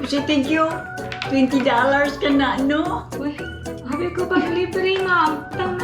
Say thank you. $20 ka na, no? Uy, habi ko pag libre, ma'am. Tang